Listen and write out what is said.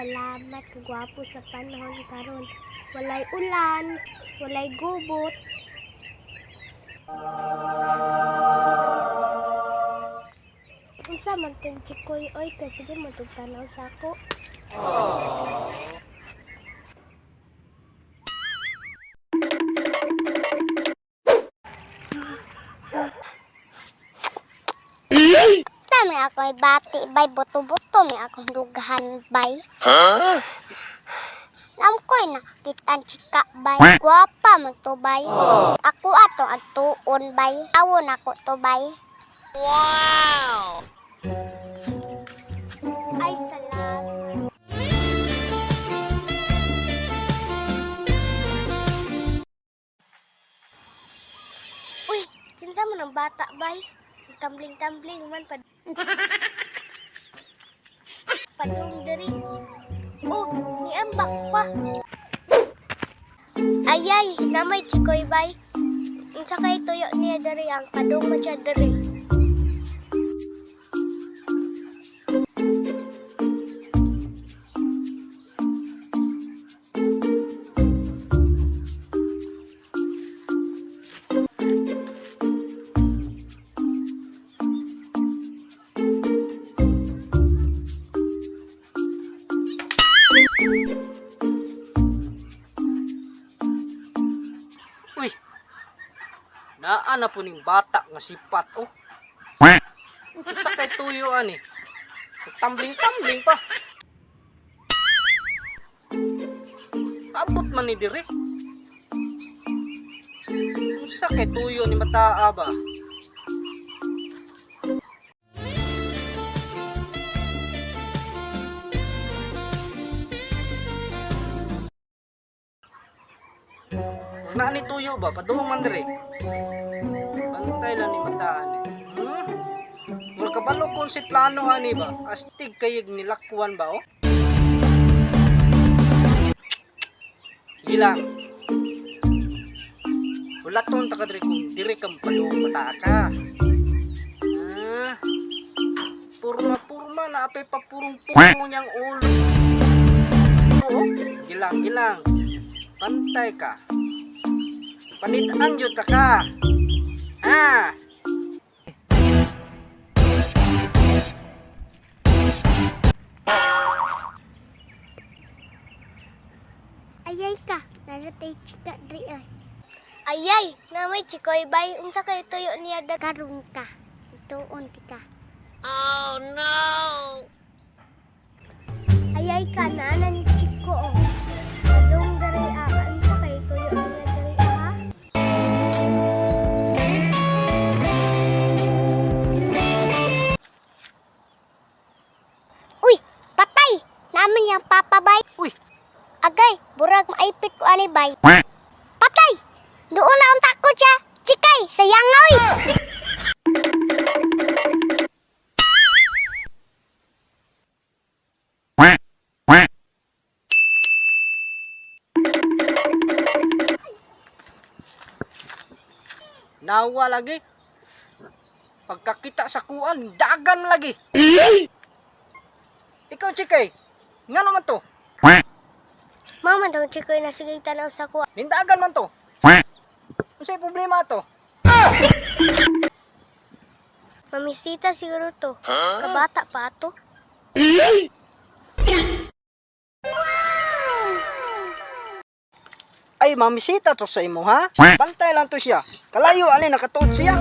Salamat, kagwapo sa panahon karon. Walay ulan, walay gubot. Unsa man tong chikoy oy kay sige man tong tanaw sa ako. Tami ako ay bati bay buto-buto mi akong dughan bay. Lamkoy nakitaan chika bay. Gwapa man to bay. Ako ato ang tuon bay. Awon ako to bay. Ay, salamat. Uy, kinsa man ang bata bay? Tumbling-tumbling man pa. Padung diri. Oh, niambak pa. Ayay, namay chikoy bay. Unsa kay tuyo niya diri ang padung man siya diri. Uy! Naa na po ning bata nga sipat oh. Usa kay tuyo ani. Tumbling-tumbling pa. Abot man ni dire. Usa kay tuyo ni mataa ba? Huwag na ni tuyo ba? Padulong man dire. Bantay lang ni mataan eh. Hmm? Mura kabalo kung si plano ani ba? Astig kayig nilakwan ba oh? Sige lang. Wala tong ta ka diri kung diri kang padulong mata ka. Ah. Purma-purma na apay papurong-purong niyang ulo. Oo, gilang gilang. Pantay ka. Panitaan jud ta ka. Ah. Ayay ka, naratay chika diri ay. Ayay, namay chikoy bay. Unsa kay tuyo niya diri? Karon ka. Tuon ti ka. Ayay ka na ni Chico oh. Padung diri ah, unsa kay tuyo niya diri ah? Uy, patay. Naman yang papa bay. Uy, Agay, burag maipit ko ani bay. Patay! Doon na ang takot siya. Chikay, sayang oy. Nawa lagi. Pagkakita sa kuan, dagan lagi. Ikaw, Chikay, nga naman to? Mama daw chikoy na sige tanaw sa kuha. Nindagan man to. Unsay problema to? Mamisita siguro to. Kabata pa ato. Ay, mamisita to sa imo, ha? Bantay lang to siya. Kalayo, ani, nakatuod siya.